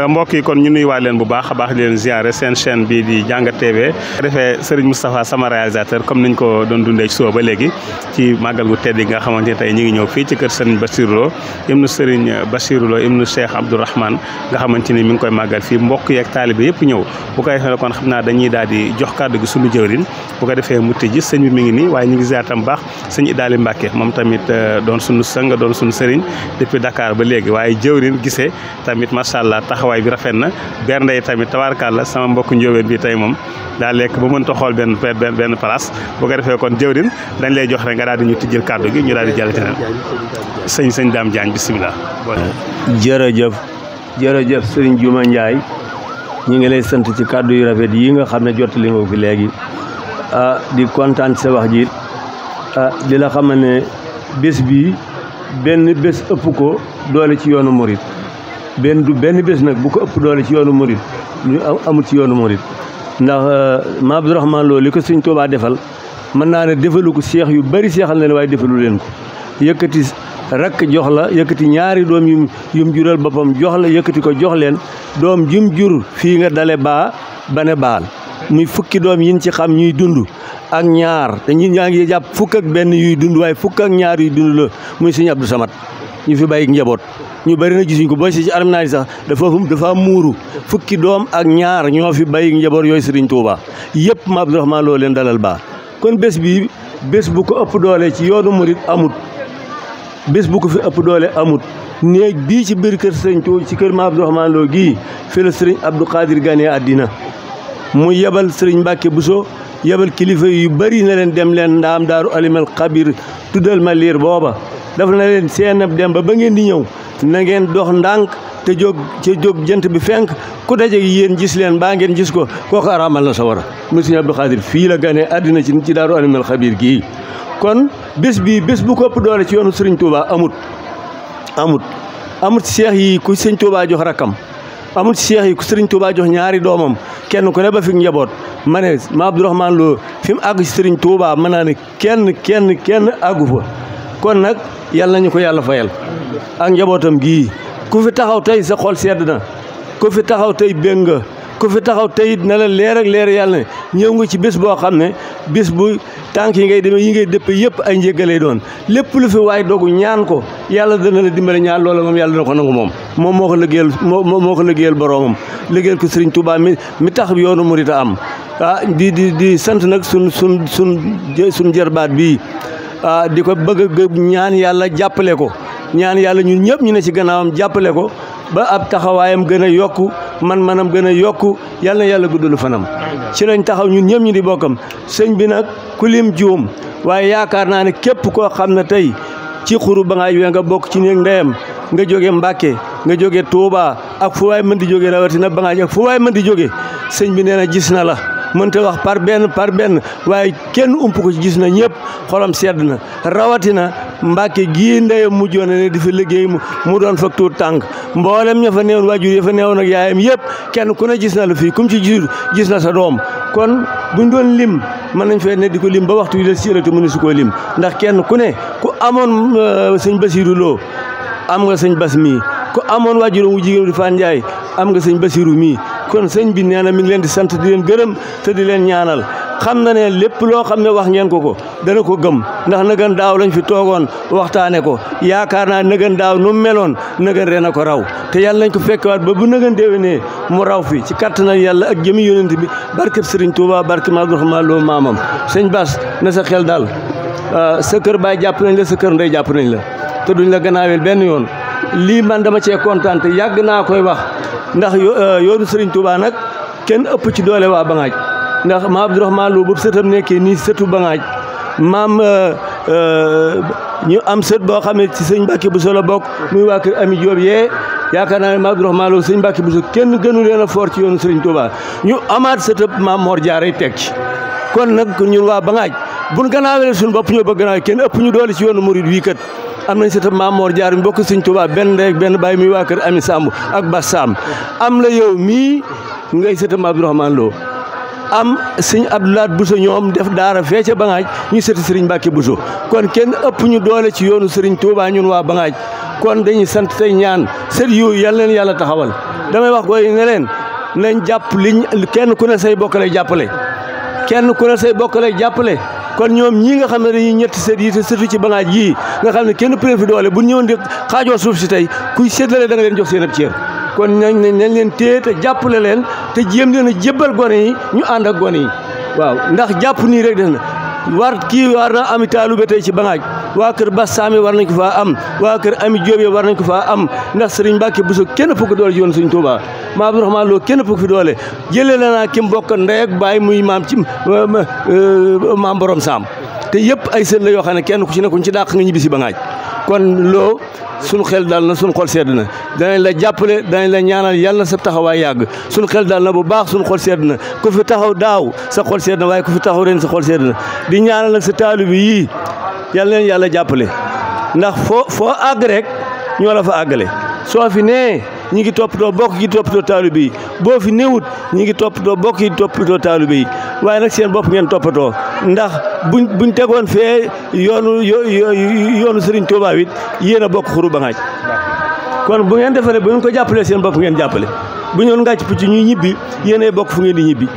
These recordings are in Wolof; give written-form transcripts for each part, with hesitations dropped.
mbokk yi kon ñu nuyuwaat leen bu baax a baax di leen ziare seen chaîne bii di Jàngat TV defee Serigne Moustapha sama réalisateur comme niñ ko doon dundee ci suba ba léegi ci màggal gu tedd gi nga xamante ne tey ñu ngi ñëw fii ci kër Serigne Bassirou Lo ibnu Serigne Bassirou Lo ibnu Cheikh Abdourahmane nga xamante ni mi ngi koy màggal fii mbokk yeeg taalibe yëpp ñëw bu ko defee kon xam naa dañuy daal di jox kàddu gi suñu jëwrin bu ko defee mu tëj sëñ bi mi ngi nii waaye ñu ngi ziar tam baax sëñ Idaali Mbàkke moom tamit doon suñu sang doon suñu sëriñ depuis Dakar ba léegi waaye jëwrin gisee tamit macha allah taxawaay bi rafet na bernde yi tamit tabaarkàlla sama mbokk njóobeen bi tey moom daa lekk ba mënta xool benn place bu ko defee kon jëwrin dañ lay jox rek nga daal di ñu tijjil kàddu gi ñu daal di jàll ci sëñ Dame Diagne bisimilah. jërëjëf sëriñ Juma Ndiaye ñi ngi lay sant ci kàddu yu rafet yi nga xam ne jottali nga fi léegi di kontaan ci sa wax ji di la xamal ne bés bi benn bés ëpp ko doole ci yoonu murit benn bés nag bu ko ëpp doole ci yoonu murit ñu amul ci yoonu murit ndax ma Abdourahmane Lo li ko Sëriñ Tuubaa defal mën naa ne defalu ko seex yu bari seexal na leen waaye defalu leen ko yëkkati rakk jox la yëkkati ñaari doom yum jural boppam jox la yëkkati ko jox leen doom jum jur fii nga dale ba ne baal muy fukki doom yin ci xam ñuy dund ak ñaar te ñi ñaa ngi jàpp fukk ak benn yuy dund waaye fukk ak ñaar yuy dund la muy Sëriñ Abdou Samad ñu fi bàyyi njaboot ñu bari na gisuñ ko booy si ci aram naa sax dafa muuru fukki doom ak ñaar ñoo fi bàyyi njaboot yooyu Sëriñ Tuubaa yëpp ma Abdourahmane Lo leen dalal baa kon bés bi bés bu ko ëpp doole ci yoonu murit amut bés bu ko fi ëpp doole amut néeg bii ci biir kër Sëriñ Tuubaa ci kër ma Abdourahmane Lo gii fi la Sëriñ Abdou Khadir gane àddina mu yebal Sëriñ Mbàkke Buso yebal kilifa yu bari na leen dem leen ndaam daaru alimal xabir tuddal ma liir booba dafa na leen seenab dem ba ngeen di ñëw na ngeen dox ndànk te jóg jant bi fenk ku daje yéen gis leen baa ngeen gis ko kooku araamal na sawara mu Sëriñ Abdou Khadir fii la gane àddina ci daaru alimal xabir gii kon bés bii bés bu ko ëpp doole ci yoonu Sëriñ Tuubaa amut seex yi ku Sëriñ Tuubaa jox rakkam amut seex yi ku Sëriñ Tuubaa jox ñaari doomam kenn ku ne ba fi njaboot ma ne ma Abdourahmane Lo fi mu àgg ci Sëriñ Tuubaa mën naa ne kenn àggu fa kon nag yàlla nañu ko yàlla fayal ak njabootam gii ku fi taxaw tey sa xol sedd na ku fi taxaw tey bég nga ku fi taxaw tey na la leer ak leer yàlla ne ñëw nga ci bés boo xam ne bés bu tànk yi ngay demee yi ngay dëppe yëpp ay njéggalay doon lépp lu fi waay dogu ñaan ko yàlla dana la dimbale ñaan loola moom yàlla dana ko nangu moom moo ko liggéeyal boroomam liggéeyal ko Sëriñ Tuubaa mi tax yoonu murit a am di sant nag sun jarbaat bii di ko bëgg a ñaan yàlla jàppale ko ñaan yàlla ñun ñëpp ñu ne ci gannaawam jàppale ko ba ab taxawaayam gën a yokku manam gën a yokku yàlla na yàlla guddalu fanam ci lañ taxaw ñun ñëpp ñu di bokkam sëñ bi nag ku lim juum waaye yaakaar naa ne képp koo xam ne tey ci xuru ba ngaay we nga bokk ci néeg ndeyam nga jóge Mbàkke nga jóge Tuubaa ak fu waay mën di jóge rawatina ba ngaay ak fu waay mën di jóge sëñ bi nee na gis na la mënta wax par benn waaye kenn ump ko ci gis na ñëpp xolam sedd na rawatina Mbàkke gii ndeyam mujjoon na ne di fa liggéey mu doon fa tuut tànk mboolem ña fa neewoon waajur ya fa neewoon ak yaayam yëpp kenn ku ne gis na la fii kum ci gis na sa doom kon buñ doon lim mën nañ fee ne di ko lim ba waxtu wi la siratu mënu su koo lim ndax kenn ku ne ku amoon sëñ Bassirou Lo am nga sëñ Bass mii ku amoon waajuram wu jigéen di Fane Ndiaye am nga sëñ Bassirou mii kon sëñ bi nee na mi ngi leen di sant di leen gërëm te di leen ñaanal xam na ne lépp loo xam ne wax ngeen ko dana ko gëm ndax nëgën daaw lañ fi toogoon waxtaane ko yaakaar naa nëgën daaw nu meloon nëgën ren a ko raw te yàlla nañ ko fekkewaat ba bu nëgën déwénee mu raw fi ci kattanal yàlla ak jëmi yonent bi barkeb Sëriñ Tuubaa barke ma Abdourahmane Lo maamam sëñ Bass na sa xel daal sa kër baay jàpp nañ la sa kër ndey jàpp nañ la te duñ la gannaaweel benn yoon lii man dama cee kontaan te yàgg naa koy wax ndax yoonu Sëriñ Tuubaa nag kenn ëpp ci doole waa Bangaaj ndax ma Abdourahmane Lo bu sëtam nekkee nii sëtu Bangaaj maam ñu am sët boo xam ne ci sëñ Mbàkke Buso la bokk muy waa kër Ami Jóob yee yaakaar naa ne ma Abdourahmane Lo sëñ Mbàkke Buso kenn gënu leen a foor ci yoonu Sëriñ Tuubaa ñu amaat sëtëb maam Mor Jaara teg ci kon nag ñun waa Bangaaj buñ gannaawee suñu bopp ñoo bëgg gannaaw kenn ëpp ñu doole ci yoonu murid wii kat am nañ sëtam maam Mor Jaara mi bokk Sëriñ Tuubaa benn ndey ak benn baay muy waa kër Ami Samb ak Bas Samb am la yow mii ngay sëtam Abdourahmane Lo am sëñ Abdoulaat Bousso ñoom def daara fee ca Bangaaj ñu sëti Sëriñ Mbàkke Bousso kon kenn ëpp ñu doole ci yoonu Sëriñ Tuubaa ñun waa Bangaaj kon dañuy sant tey ñaan sët yooyu yal leen yàlla taxawal damay wax goy ne leen nañ jàpp liñ kenn ku ne say bokk lay jàppale kenn ku ne say bokk lay jàppale kon ñoom ñii nga xam ne dañuy ñetti sët yi te sëtu ci Bangaaj yii nga xam ne kenn préfi doole bu ñëwoon di xaajoo suuf si tey kuy séddale da nga leen jox seen ab cër kon nañ leen téye te jàppale leen te jéem leen a jébbal gone yi ñu ànd ak gone yi waaw ndax jàpp nii rek des na war na ami taalube tey ci Bangaaj waa kër Bas Saami war nañ ko faa am waa kër Ami Jóobe war nañ ko faa am ndax Sëriñ Mbàkke Buso kenn fukk doole ci yoon Sëriñ Tuubaa Maam Abdourahmane Lo kenn fukk fi doole jëlee la naa kim bokk ndey ak baay muy maam ci maam borom saam te yëpp ay sën la yoo xam ne kenn ku ci nekkuñ ci dàq nga ñibbi si Bangaaj kon loo suñu xel dal na suñu xol sedd na danañ la jàppale danañ la ñaanal yàlla na sa taxawaay yàgg suñu xel dal na bu baax suñu xol sedd na ku fi taxaw daaw sa xol sedd na waaye ku fi taxaw ren sa xol sedd na di ñaanal nag sa taalibe yii yàlla leen yàlla jàppale ndax foo àgg rek ñoo la fa àggale soo fi nee ñi ngi toppatoo bokk yi toppatoo taalibe yi boo fi néewut ñi ngi toppatoo bokk yi toppatoo taalibe yi waaye nag seen bopp ngeen toppatoo ndax buñ tegoon fee yoonu Serigne Touba it yéen a bokk xuru Bangaaj kon bu ngeen defalee bu ngeen ko jàppalee seen bopp ngeen jàppale bu ñoon ngàcc pucc ñuy ñibbi yéen a bokk fu ngeen di ñibbi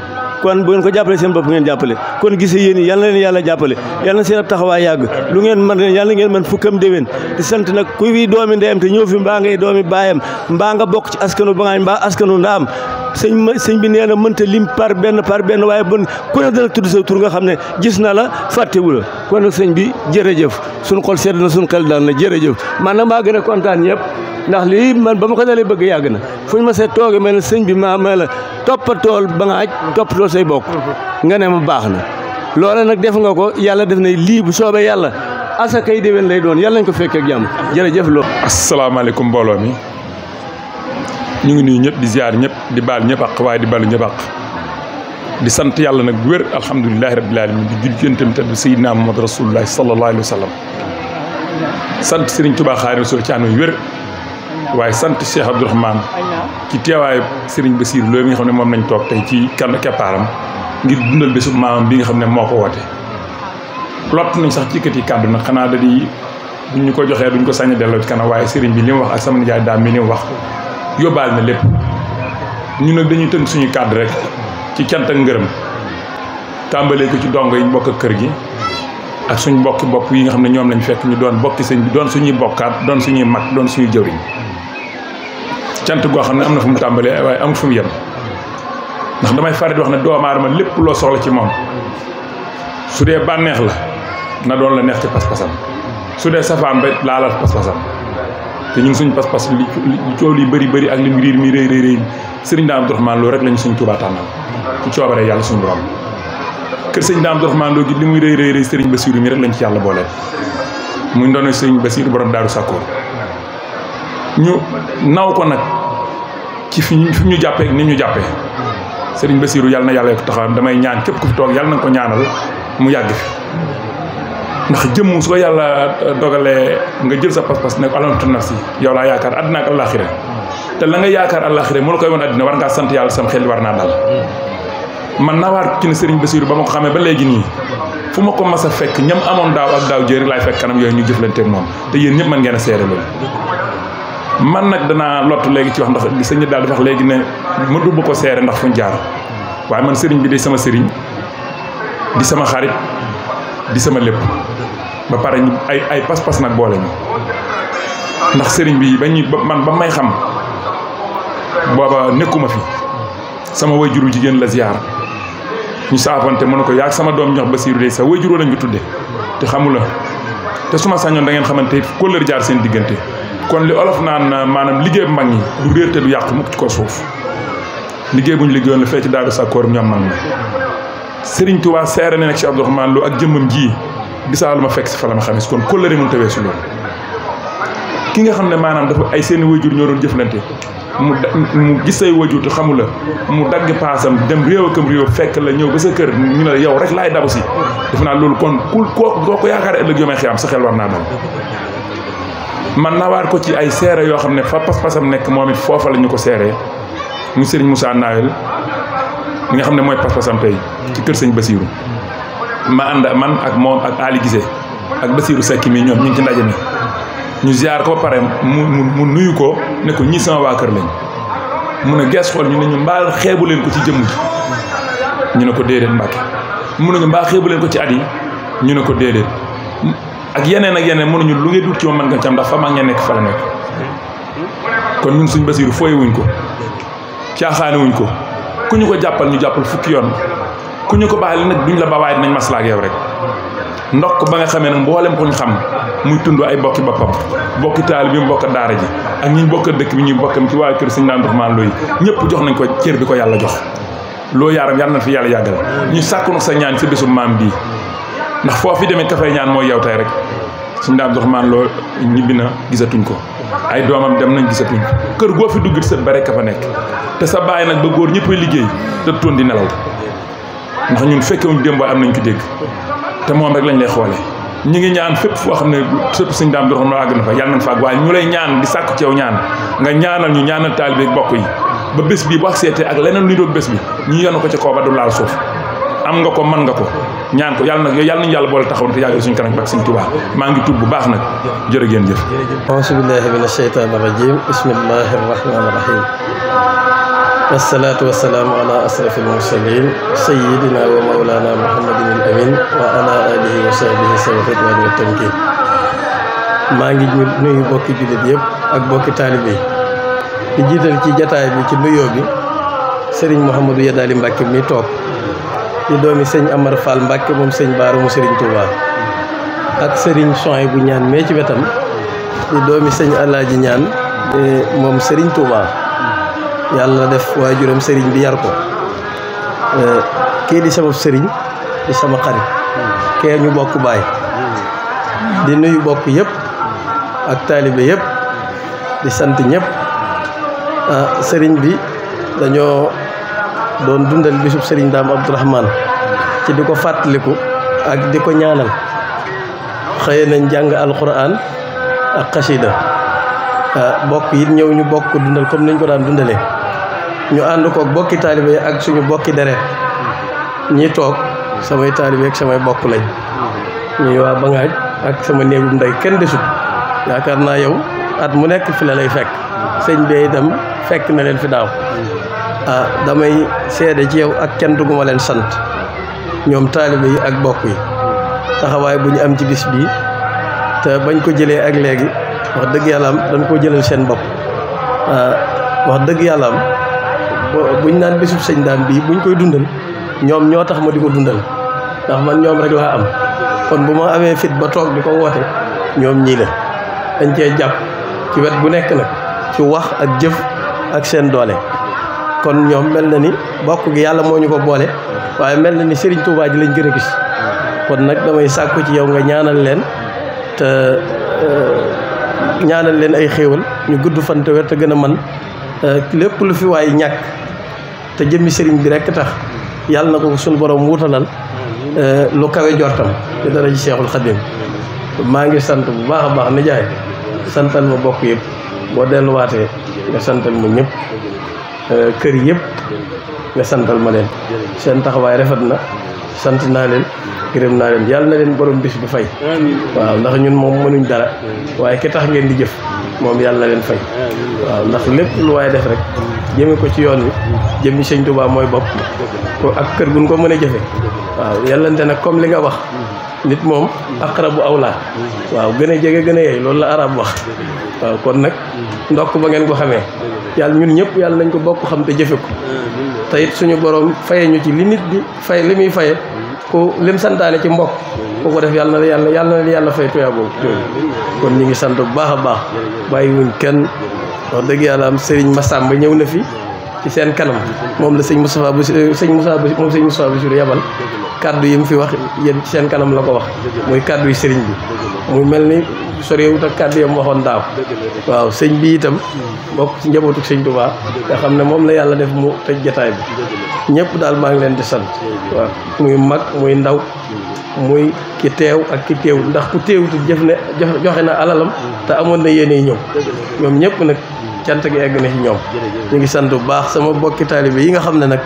kon bu ngeen ko jàppale seen bopp ngeen jàppale kon gisee yéen yal na leen yàlla jàppale yal na seen ab taxawaay yàgg lu ngeen mën yàlla ngeen mën fukkam déwén di sant nag ku fi doomi ndeyam te ñëw fi mbaa ngay doomi baayam mbaa nga bokk ci askanu Bangaaj mbaa askanu Ndaam sëñ bi nee na mënta lim par benn waaye bon ku ne dana tudd sa tur nga xam ne gis na la fàttewu la kon nag sëñ bi jërëjëf suñu xol sedd na suñu xel daal na jërëjëf man nag maa gën a kontaan ñëpp ndax lii man ba ma ko dalee bëgg yàgg na fu ñu ma see tooge mel ne sëñ bi ma la toppatool Bangaaj toppatoo say bokk nga ne ma baax na loola nag def nga ko yàlla def na lii bu soobee yàlla asakay déwén lay doon yàlla nañ ko fekkee ak jàmm jërëjëf loolu. asalaamaaleykum mbooloo mi ñu ngi nuyu ñëpp di ziar ñëpp di baal ñëpp ak waaye di balu ñëpp ak di sant yàlla nag bu wér alhamdulilahi rabbil alamin di jul ci yonent bi tedd Seydina Muhammad Rasulullah sallallahu alayhi wa sallam sant Serigne Touba Xaadimu Rasuul ci ànd wér waaye sant Cheikh Abdourahmane ci teewaayu Serigne Bassirou Lo mi nga xam ne moom nañ toog tey ci kan keppaaram ngir dundal bésu maamam bi nga xam ne moo ko woote lott nañ sax ci kët yi kàddu nag xanaa da di buñ ñu ko joxee duñ ko sañ a delloo ci kanam waaye Serigne bi li mu wax ak sama nijaay daam mi li mu wax yóbbaal na lépp ñu nag dañuy tënk suñu kàddu rek ci cant ak ngërëm tàmbalee ko ci dongo yi bokk ak kër gi ak suñ bokki bopp yi nga xam ne ñoom lañ fekk ñu doon bokki sëñ bi doon suñuy bokkaat doon suñuy mag doon suñuy jëwriñ cant goo xam ne am na fu mu tàmbalee waaye amul fu mu yem ndax damay faral di wax ne doomu aadama lépp loo soxla ci moom su dee bànneex la na doon la neex ci pas-pasam su dee safaan ba laalal pas-pasam te ñun suñ pas-pas li coow li bëri ak li mu riir mi rëy sëriñ Daam Abdourahmane Lo rek lañu suñ Tuubaa tànnal ci coobaree yàlla suñu borom kër sëriñ Daam Abdourahmane Lo gi li muy rëy sëriñ Bassirou mi rek lañ ci yàlla booleel muy ndono sëriñ Bassirou borom Daaru Sakkoor ñu naw ko nag ci fi ñu jàppee ni ñu jàppee sëriñ Bassirou yàlla na yàlla ko taxawam damay ñaan képp ku fi toog yàlla na ko ñaanal mu yàgg fi ndax jëmm su ko yàlla dogalee nga jël sa pas-pas ne ko alamtu nafsi yow laa yaakaar àddina ak àllaaxira te la nga yaakaar àllaaxira mu la koy woon àddina war ngaa sant yàlla sam xel war naa dal man nawaar ci ne Serigne Bassirou ba ma ko xamee ba léegi nii fu ma ko mas a fekk ñam amoon daaw ak daaw jéeri laay fekk kanam yooyu ñu jëflanteeg moom te yéen ñëpp mën ngeen a seere loolu man nag danaa lottu léegi ci wax ndax sëñ daal di wax léegi ne ma dubba ko seere ndax fuñ jaar waaye man Serigne bi di sama Serigne di sama xarit di sama lépp ba pare ñu ay pas-pas nag boole ñu ndax sëriñ bi ba may xam booba nekkuma fi sama wayjuru jigéen la ziar ñu saafante mu ne ko yaag sama doom ñox Bassirou de sa wayjuru lañ ko tudde te xamula te suma sañoon da ngeen xamante kóllëre jaar seen diggante kon li olof naan maanaam liggéey bu mag ñi du réer te du yàqu mukk ci ko suuf liggéey bu ñu liggéeyoon la fee ci Daaru Sakkoor ñoom mag ñi Sëriñ Tuubaa seere ne nag ci Abdourahmane Lo ak jëmmam ji bisaa lu ma fekk si fa la ma xamee si kon kóllëre mu tawee si loolu ki nga xam ne maanaam dafa ay seeni wayjur ñoo doon jëflante mu gis say wayjur te xamu la mu dagg paasam dem réew akam réew fekk la ñëw ba sa kër ñu ne la yow rek laay dabu si defe naa loolu kon koo ko yaakaar ëllëg yoo may xiyam sa xel war naa dal man nawaar ko ci ay seere yoo xam ne fa pas-pasam nekk moom it foofa la ñu ko seeree mu Sëriñ Moussa Nawel mi nga xam ne mooy pas-pasam tey ci kër sëñ Bassirou ma ànd man ak moom ak Ali Gisé ak Bassirou Seck mi ñoom ñu ngi ci ndaje mi ñu ziar ko ba pare mu nuyu ko ne ko ñii sama waa kër lañ mun a gees xool ñu ne ñu mbaa xeebu leen ko ci jëmm ji ñu ne ko déedéet Mbàkke mun nañu mbaa xeebu leen ko ci at yi ñu ne ko déedéet ak yeneen mënuñu lu ngay dut ci moom mën nga ci am ndax fa mag ña nekk fa la nekk kon ñun suñ Basiiru fooye wuñ ko caaxaane wuñ ko ku ñu ko jàppal ñu jàppal fukki yoon ku ñu ko bàyyi nag duñ la ba waaye dinañ maslaa ak yow rek ndokk ba nga xamee nag mboolem ko ñu xam muy tund ay bokki boppam bokki taal bi mu bokk daara ji ak ñi bokk dëkk bi ñuy bokkam ci waa kër sëñ Daam Abdourahmane Lo ñëpp jox nañ ko cër bi ko yàlla jox loo yaaram yàlla na fi yàlla yàggal ñu sàkku nag sa ñaan si bésum maam bii ndax foofu demee ka fay ñaan mooy yow tey rek sëñ Daam Abdourahmane Lo ñibbi na gisatuñ ko ay doomam dem nañ gisatuñ ko kër goo fi duggit sët ba rek ka fa nekk te sa bàyyi nag ba góor ñëppay liggéey te toon di nelaw ndax ñun fekkewuñ démb am nañ ko dégg te moom rek lañ lay xoole ñi ngi ñaan fépp foo xam ne sëpp sëñ Daam Abdourahmane Lo àgg na fa yàlla nañ fa àgg waaye ñu lay ñaan di sàkku ci yow ñaan nga ñaanal ñu ñaanal taalibe ak bokk yi ba bés bi bu ak seetee ak leneen luy doog bés bi ñu yenu ko ca kaw ba du laal suuf am nga ko mën nga ko ñaan ko yàlla nag yàlla nañu yàlla boole taxaw te yàggal suñu kanam bak sëñ Tuubaa maa ngi tudd bu baax nag jërë ngeen jëf auzu billahi mina shaytaani rajim bismillahi rahmaani rahim wasalaatu wasalaamu ala asrafil mursalin sayyidina wa mawlana muhammadin al amin wa ala alihi wa sahbihi sawi ridwaan wa tamkin maa ngi nuyu bokki jullit yëpp ak bokki taalibe yi di jiital ci jataay bi ci nuyoo bi sëriñ Mouhamadou Yadali Mbacke mi toog di doomi sëñ Amar Fall Mbacke moom sëñ Baara mu sëriñ Touba ak sëriñ Soy bu ñaan mee ci wetam di doomi sëñ Alaaji ñaan moom sëriñ Touba yàlla def waajuram sëriñ bi yar ko kii di sama sëriñ di sama xarit kee ñu bokk baay di nuyu bokk yëpp ak taalibe yëpp di sant ñëpp sëriñ bi dañoo doon dundal bisub sëriñ Daam Abdourahmane ci di ko fàttaliku ak di ko ñaanal xëye nañ jàng alquran ak xasida bokk yi ñëw ñu bokk dundal comme niñ ko daan dundalee ñu ànd koog bokki taalibe ak suñu bokki deret ñi toog samay taalibe ak samay bokk lañ ñuy waa Bangaaj ak sama néegum ndey kenn desut yaakaar naa yow at mu nekk fi la lay fekk sëñ bee itam fekk na leen fi daaw damay seede ci yow ak cant gu ma leen sant ñoom taalibe yi ak bokk yi taxawaay bu ñu am ci bis bii te bañ ko jëlee ak léegi wax dëgg yàlla am dañ koo jëlal seen bopp wax dëgg yàlla am buñ naan bisub sëñ Daam bii buñ koy dundal ñoom ñoo tax ma di ko dundal ndax man ñoom rek laa am kon bu ma amee fit ba toog di ko woote ñoom ñii la dañ cee jàpp ci wet bu nekk nag ci wax ak jëf ak seen doole kon ñoom mel na ni bokk gi yàlla moo ñu ko boole waaye mel na ni Serigne Touba ji lañ gën a gis kon nag damay sàkku ci yow nga ñaanal leen te ñaanal leen ay xéewal ñu gudd fan te wér te gën a man lépp lu fi waay ñàkk te jëmmi sëriñ bi rekk tax yàlla na ko suñu borom wutalal lu kawe jortam te dara ci Seexul Xadim maa ngi sant bu baax a baax nijaay santal ma bokk yëpp boo delluwaatee nga santal ma ñëpp kër yëpp nga santal ma leen seen taxawaay rafet na sant naa leen gërëm naa leen yàlla na leen borom bis bi fay waaw ndax ñun moom mënuñ dara waaye ki tax ngeen di jëf moom yàlla na leen fay waaw ndax lépp lu waaye def rek jëme ko ci yoon wi jëmmi sëñ Tuubaa mooy bopp ko ak kër guñ ko mën a jëfe waaw yàllante nag comme li nga wax nit moom aqrabu awlaa waaw gën a jege gën a yey loolu la arab wax waaw kon nag ndokk ba ngeen ko xamee yàlla ñun ñëpp yàlla nañ ko bokk xam te jëfe ko te it suñu borom faye ñu ci li nit di fay li muy faye ku lim santaane ci mbokk ku ko def yàlla na yàlla fay tuyaa boobu kon ñu ngi sant bu baax a baax bàyyiwuñ kenn wax dëgg yàlla am Serigne Massamba ñëw na fi ci seen kanam moom la sëñ Moustapha moom sëñ Moustapha Bassirou yabal kaddu yi mu fi wax yéen ci seen kanam la ko wax muy kaddu yi sëriñ bi muy mel ni sorewut ak kaddu yam waxoon daaw waaw sëñ bi itam bokk ci njabootu sëñ Touba nga xam ne moom la yàlla def mu tëj jataay bi ñëpp daal maa ngi leen di sant waaw muy mag muy ndaw muy ki teew ak ki teew ndax ku teewutu joxe na alalam te amoon na yéene ñëw ñoom ñëpp nag cant gi egg na ci ñoom ñu ngi sant bu baax sama bokki taalibe yi nga xam ne nag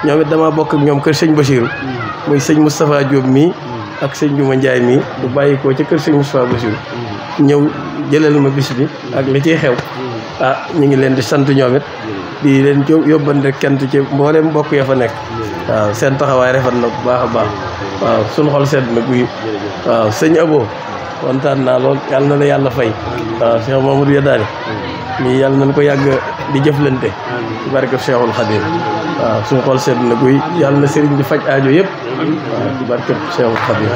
ñoom it dama bokk ak ñoom kër sëñ Bassirou muy sëñ Moustapha Diop mii ak sëñ Juma Ndiaye mii bu bàyyi ko ci kër sëñ Moustapha Bassirou ñëw jëlal ma bis bi ak li ciy xew ñu ngi leen di sant ñoom it di leen yóbbante kent ci mboolem mbokk ya fa nekk waaw seen taxawaay rafet na bu baax a baax waaw suñu xol sedd na guy waaw sëñ Abo kontaan naa lool yàlla na la yàlla fay waaw Cheikh Mamadou Yadali nii yàlla nañ ko yàgg di jëflante ci barke Cheikhul Khadim waaw suñu xol sedd na guy yàlla na sëriñ bi faj aajo yëpp waaw ci barke Cheikhul Khadim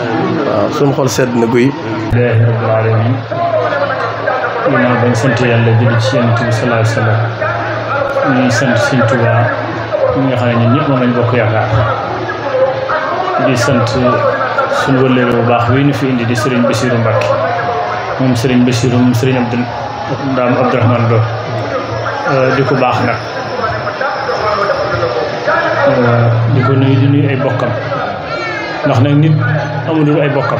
waaw suñu xol sedd na guy alhamdulillahi rabbil alamin ginnaaw bañ sant yàlla julli ci Yonent bi sallallahu alayhi wa sallam ñuy sant Sëriñ Tuubaa ñi nga xam ne ñun ñëpp moom lañ bokk yaakaar di sant suñu wëllëre bu baax wi ñu fi indi di Sëriñ Bassirou Mbacké moom Sëriñ Bassirou moom Sëriñ Ndaam Abdourahmane Lo di ko baax nag di ko nuyu di nuyu ay bokkam ndax nag nit amulul ay bokkam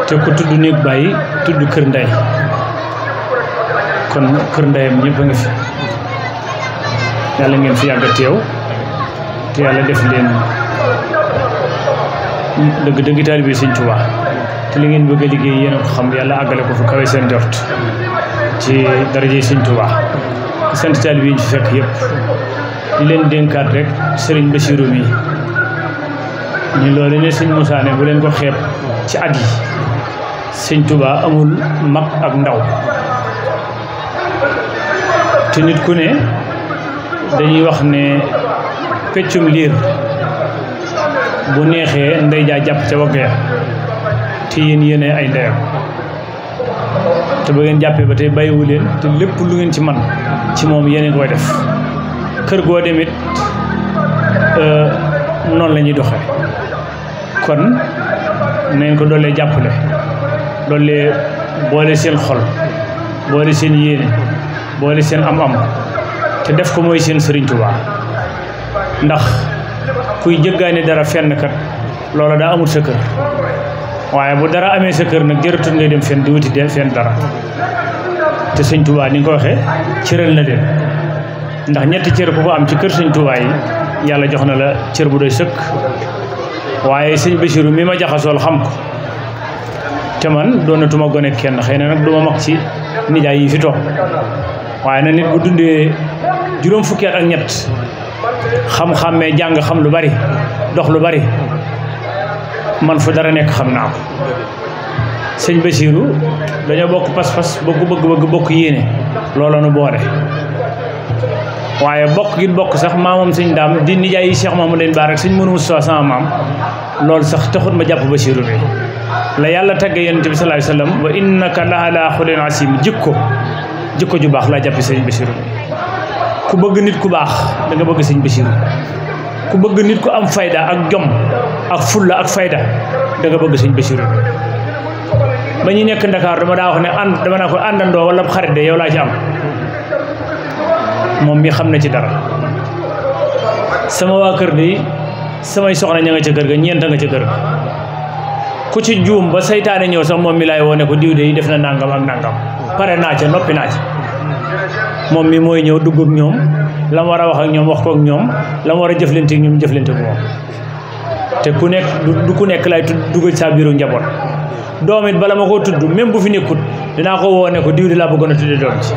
te ku tudd néeg bàyyi tudd kër ndey kon kër ndeyam ñëpp a ngi fi yàlla ngeen fi yàgg a teew te yàlla def leen dëgg taalibe Sëriñ Tuubaa te li ngeen bëgg a liggéey yéen a ko xam yàlla àggale ko fu kawe seen njort ci daraje Sëriñ Tuubaa sant taalibe yi ñu fi fekk yëpp di leen dénkaat rek Sëriñ Bassirou mi ñu loolu ne Sëriñ Moussa ne bu leen ko xeeb ci at yi Sëriñ Tuubaa amul mag ak ndaw te nit ku ne dañuy wax ne peccum liir bu neexee ndey jaa jàpp ca wagg ya te yéen yéene ay ndeyam te ba ngeen jàppee ba tey bàyyiwu leen te lépp lu ngeen ci man ci moom yéene koy def kër goo demit noonu la ñuy doxee kon nañ ko doolee jàppale doolee boole seen xol boole seen yéene boole seen am-am te def ko mooy seen Sëriñ Tuubaa ndax kuy jëggaani dara fenn kat loola daa amul sa kër waaye bu dara amee sa kër nag jërëtul ngay dem fenn di wuti fenn dara te Sëriñ Tuubaa ni nga ko waxee cëral na leen ndax ñetti cër ku ko am ci kër Sëriñ Tuubaa yi yàlla jox na la cër bu doy sëkk waaye Sëriñ Bassirou mi ma jaxasool xam ko te man doonatuma gone kenn xëy na nag duma mag ci nijaay yi fi toog waaye nag nit bu dundee juróom fukki at ak ñett xam-xammee jàng xam lu bari dox lu bari man fu dara nekk xam naa ko Sëriñ Bassirou dañoo bokk pas-pas bokk bëgg-bëgg bokk yéene looloo nu boole waaye bokk gi bokk sax maamam Sëriñ Ndaam di nijaay yi Cheikh Mamadou leen baar rek Sëriñ Mourou Moustapha sama maam loolu sax taxut ma jàpp Bassirou bi la yàlla tagge Yonent bi sallallahu alayhi wa sallam wa innaka la ala xulin asim jikko ju baax laa jàppi Sëriñ Bassirou ku bëgg nit ku baax da nga bëgg Sëriñ Bassirou ku bëgg nit ku am fayda ak jom ak fulla ak fayda da nga bëgg Sëriñ Bassirou ba ñu nekk Ndakaar dama daa wax ne dama naa ko àndandoo wala xarit de yow laa ci am moom mi xam na ci dara sama waa kër de samay soxna ña nga ca kër ga ñeent nga ca kër ga ku ci juum ba saytaane ñëw sax moom mi laay wone ko diw de yi def na nangam ak nangam pare naa ca noppi naa ca moom mi mooy ñëw dugg ak ñoom la mu war a wax ak ñoom wax ko ak ñoom la mu war a jëflante ak ñoom jëflante ak moom te ku nekk du ku nekk lay dugg sa biiru njaboot doom it bala ma koo tudd même bu fi nekkut dinaa ko woone ko diw di laa bëggoon a tudde doom ci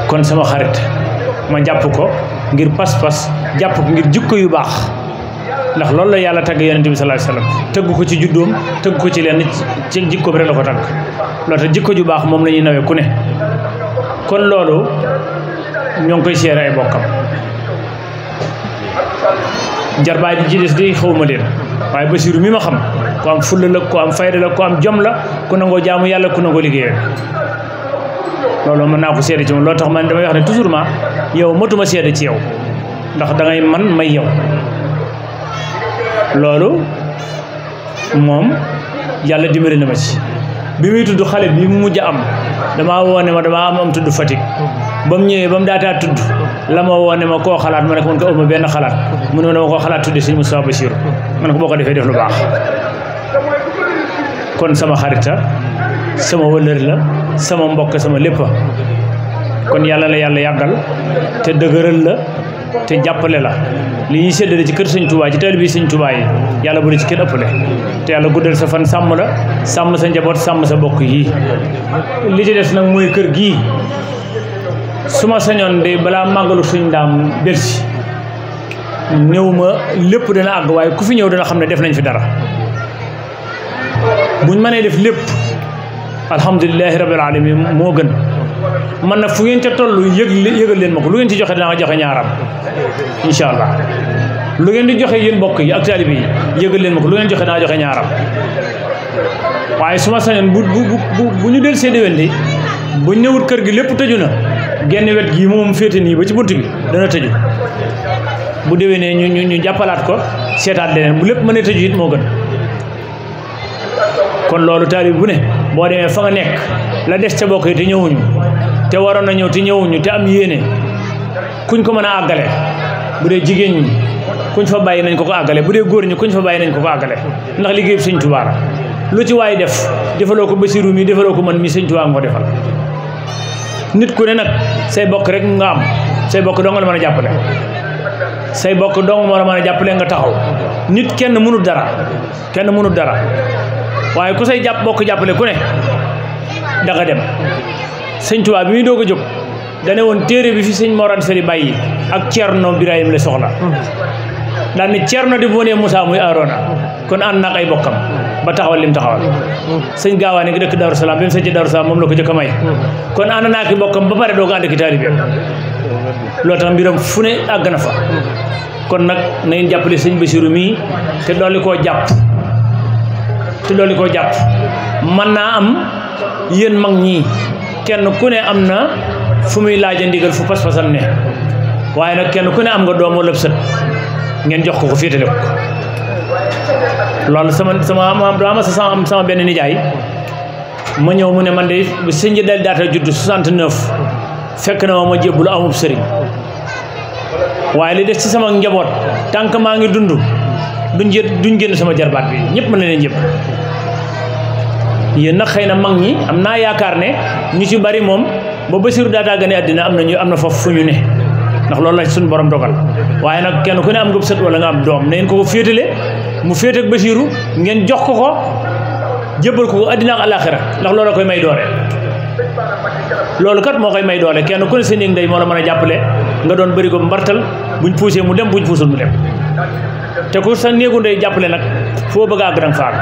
kon sama xarit ma jàpp ko ngir pas-pas jàpp ko ngir jikko yu baax ndax loolu la yàlla tagg Yonent bi sallallahu alayhi wasallam tëgg ko ci juddoom tëgg ko ci lenn ci jikkoom rek la ko tagg loolu te jikko ju baax moom la ñuy nawee ku ne kon loolu ñoo ngi koy seere ay bokkam jarbaay di ci des di xawma leen waaye Bassirou mi ma xam ku am fulla la ku am fayda la ku am jom la ku nangoo jaamu yàlla ku nangoo liggéey loolu mën naa ko seede ci moom loolu tax man damay wax ne toujours ma yow matuma seede ci yow ndax da ngay man may yow loolu moom yàlla dimbali na ma ci bi muy tudd xale bi mu mujj am damaa woone ma damaa am tudd Fatick ba mu ñëwee ba mu daataa tudd la ma woone ma koo xalaat ma ne ko man ko ëmma benn xalaat mu ne ma koo xalaat tudde Sëriñ Moustapha Bassirou ma ne ko boo ko defee def lu baax kon sama xarita sama wëllër la sama mbokk sama léppa kon yàlla la yàlla yàggal te dëgëral la te jàppale la li ñuy séddale ci kër Sëriñ Tuubaa ci taalibe bi Sëriñ Tuubaa yi yàlla bu la ci kenn ëppale te yàlla guddal sa fan sàmm la sàmm sa njaboot sàmm sa bokk yi li ci des nag mooy kër gii su ma sañoon de balaa màggalu suñ daam delsi néew ma lépp dana àgg waaye ku fi ñëw dana xam ne def nañ fi dara buñ mënee def lépp alhamdulilahi rabbil alamin moo gën man nag fu ngeen ca toll yëgal leen ma ko lu ngeen ci joxe danaa joxe ñaaram incha allah lu ngeen di joxe yéen mbokk yi ak taalibe yi yëgal leen ma ko lu ngeen joxe danaa joxe ñaaram waaye su ma sañoon bu ñu del see déwén di bu ñëwut kër gi lépp tëju na genn wet gii moom féete nii ba ci bunt bi dana tëju bu déwénee ñu jàppalaat ko seetaat leneen bu lépp mënee tëju it moo gën kon loolu taalib bu ne boo demee fa nga nekk la des ca bokk yi te ñëwuñu te waroon na ñëw te ñëwuñu te am yéene kuñ ko mën a àggale bu dee jigéen ñi kuñ fa bàyyi nañ ko ko àggale bu dee góor ñi kuñ fa bàyyi nañ ko ko àggale ndax liggéey bi Sëñ Tuubaa la lu ci waay def defaloo ko Basiru mi defaloo ko man mi Sëñ Tuubaa nga ko defal nit ku ne nag say bokk rek nga am say bokk dong la mën a jàppale say bokk dong moo la mën a jàppale nga taxaw nit kenn mënul dara waaye ku say bokk jàppale ku ne da nga dem Sëñ Tuubaa bi muy doog a jóg dane woon téere bi fi sëñ Mor Anta Sali bàyyi ak Ceerno Birahim la soxla daan ne Ceerno di bu ma nee Moussa muy Aarona kon ànd naak ay bokkam ba taxawal lim taxawal sëñ Gaawaan ngi dëkk Daaru Salaam bi mu sëñ ci Daaru Salaam moom la ko jëkk a may kon ànd naa ki bokkam ba pare doo ko ànd ki taalibe loolu tax mbiram fu ne àgg na fa kon nag na ngeen jàppale sëñ Basiru mii te dolli koo jàpp mën naa am yéen mag ñii kenn ku ne am na fu muy laaja ndigal fu pas-pasam ne waaye nag kenn ku ne am nga doom wala sët ngeen jox ko féetale ko loolu sama benn nijaay ma ñëw mu ne man de sëñ ji del daata judd 69 fekk na ma jébbalu amub sëriñ waaye li des ci sama njaboot tànk maa ngi dund duñ génn sama jarbaat bi ñëpp mën na leen jëpp yéen nag xëy na mag ñi am naa yaakaar ne ñu ci bari moom ba Basiru daataa gane àddina am na foofu fu ñu ne ndax loolu la suñu borom dogal waaye nag kenn ku ne am nga sët wala nga am doom na ngeen ko féetale mu féete ak Basiru ngeen jox ko jébbal ko àddina ak àllaaxira ndax loolu koy may doole loolu kat moo koy may doole kenn ku ne sa néeg ndey moo la mën a jàppale nga doon bëri ko mbartal buñ poussé mu dem buñ puusul mu dem te ku sa néegu ndey jàppale nag foo bëgg a àgg danga fa àgg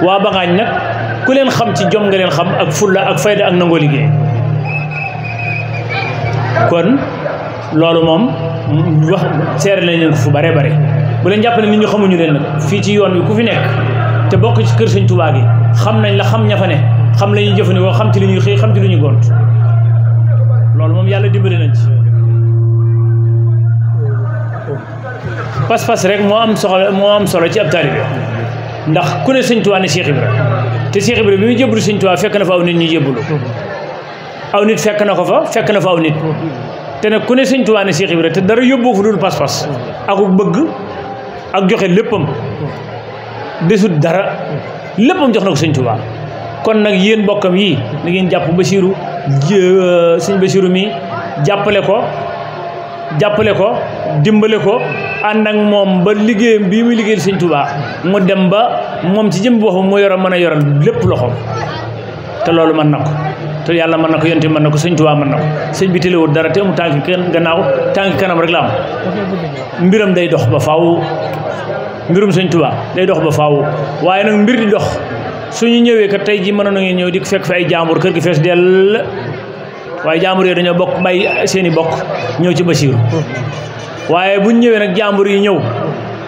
waa Bangaañ nag ku leen xam ci jom nga leen xam ak fulla ak fayda ak nangoo liggéey kon loolu moom wax seere nañ leen ko fu bare bare bu leen jàpp ne nit ñi xamuñu leen nag fii ci yoon wi ku fi nekk te bokk ci kër Sëñ Tuubaa gi xam nañ la xam ña fa ne xam la ñuy jëfandikoo xam ci li ñuy xëy xam ci li ñuy gont loolu moom yàlla dimbali nañ ci pas-pas rek moo am solo ci ab taalibe ndax ku ne Sëñ Tuubaa ne Cheikh Ibra te Cheikh Ibra bi muy jébbalu Sëñ Tuubaa fekk na fa aw nit ñu jébbalu aw nit fekk na fa aw nit te nag ku ne Sëñ Tuubaa ne Cheikh Ibra te dara yóbboo fa dul pas-pas ak bëgg ak joxe léppam desut dara léppam jox na ko Sëñ Tuubaa kon nag yéen bokkam yi na ngeen jàpp Basiru Sëñ Basiru mi jàppale ko dimbale ko ànd ak moom ba liggéeyam bii muy liggéeyal Sëñ Tuubaa mu dem ba moom ci jëm boppam mu mën a yoral lépp loxoom te loolu mën na ko te yàlla mën na ko yonent mën na ko Sëñ Tuubaa mën na ko sëñ bi téléwul dara te mu tànk gannaaw tànk kanam rek la am mbiram day dox ba faaw mbirum Sëñ Tuubaa day dox ba faaw waaye nag mbir di dox suñu ñëwee kat tey ji mënoon na ngeen ñëw di fekk fi ay jaambur kër gi fees dell waaye jaambur yi dañoo bokk bàyyi seeni bokk ñëw ci Basiru waaye buñ ñëwee nag jaambur yi ñëw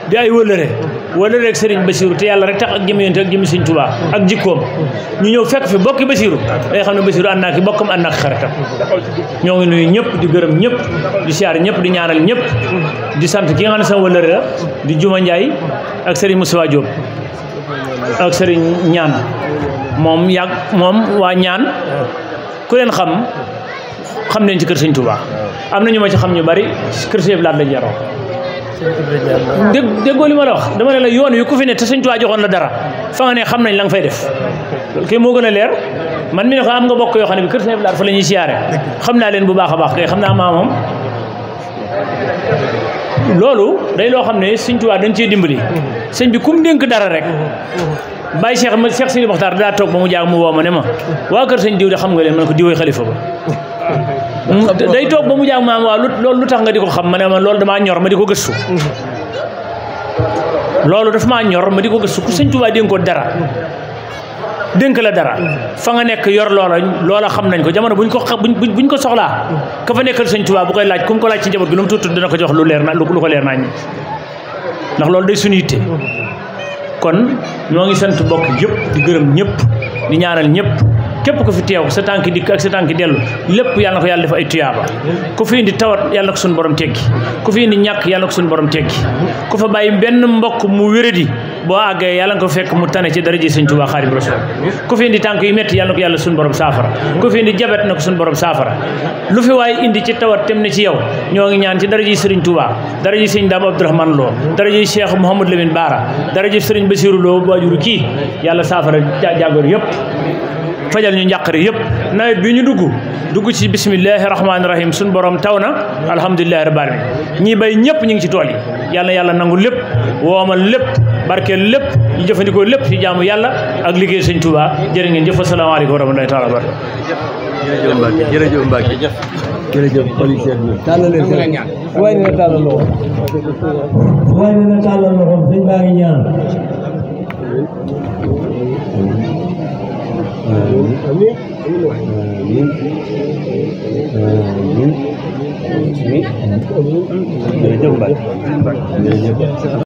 di ay wëllëre ak Sëriñ Basiru te yàlla rek tax ak jëmi yonent ak jëmi Sëñ Tuubaa ak jikkoom ñu ñëw fekk fi bokki Basiru day xam ne Basiru ànd naa ki bokkam ànd naa ki xaritam ñoo ngi nuyu ñëpp di gërëm ñëpp di siyaar ñëpp di ñaanal ñëpp di sant ki nga xam ne sama wëllëre la di Juma Njaay ak Sëriñ Moussa Diop ak Sëriñ Ñaan moom waa Ñaan ku leen xam leen ci kër Sëñ Tuubaa am na ñu ma ci xam ñu bari kër Sëñ Blaat la jaroo déggoo li ma la wax dama ne la yoon wi ku fi ne te Sëñ Tuubaa joxoon la dara fa nga ne xam nañ la nga fay def loolu kay moo gën a leer man mi ne ko am nga bokk yoo xam ne bi kër Sëñ Blaat fa la ñuy siyaare xam naa leen bu baax a baax kay xam naa maamam loolu day loo xam ne Sëñ Tuubaa dañ cee dimbali sëñ bi kum dénk dara rek bàyyi Cheikh Sidi Mokhtar daa toog ba mu jaag mu woo ma ne ma waa kër sëñ diw de xam nga leen man ko diwoy xalifa ba day toog ba mu jàng maam waaw loolu lu tax nga di ko xam ma ne ma loolu damaa ñor ma di ko gëstu loolu dafa maa ñor ma di ko gëstu ku sëñ Tuubaa dénk ko dara dénk la dara fa nga nekk yor loola xam nañ ko jamono buñ ko soxlaa ka fa nekkal sëñ Tuubaa bu koy laaj ku mu ko laaj ci njaboot gi lu mu tuut dina ko jox lu leer na lu ko leer nañ ndax loolu day suñu yitte kon ñoo ngi sant bokk yëpp di gërëm ñëpp di ñaanal ñëpp képp ko fi teew sa tànki dikk ak sa tànki dellu lépp yàlla na ko yàlla def ay tuyaaba ku fi indi tawat yàlla na ko suñu borom teggi ku fi indi ñàkk yàlla na ko suñu borom teggi ku fa bàyyi benn mbokk mu wéradi boo àggee yàlla nga ko fekk mu tane ci daraja Sëñ Tuubaa Xaadimu Rasuul ku fi indi tànk yu métti yàlla na ko yàlla suñu borom saafara ku fi indi jabet na ko suñu borom saafara lu fi waaye indi ci tawat tem ne ci yow ñoo ngi ñaan ci daraja Sëriñ Tuubaa daraja Sëñ Daam Abdourahmane Lo daraja Cheikh Mouhamadou Lamine Bara daraja Sëriñ Bassirou Lo waajuru kii yàlla saafara jàngoro yëpp fajal ñu njàqare yëpp nawet bi ñu dugg ci bismillahi rahmaani rahim suñu borom taw na alhamdulilahi rabbil alamin ñi bay ñëpp ñu ngi ci tool yi yàlla nangu lépp woomal lépp barkeel lépp ñu jëfandikoo lépp ci jaamu yàlla ak liggéey sëñ Tuubaa jërë ngeen jëf asalaamaaleykum wa rahmatullahi taala wa barakatuh jërëjëf Mbacke jërëjëf policier bi tàllal leen waaye na tàllal loxo sëñ baa ngi ñaan jërëjëf Mbacke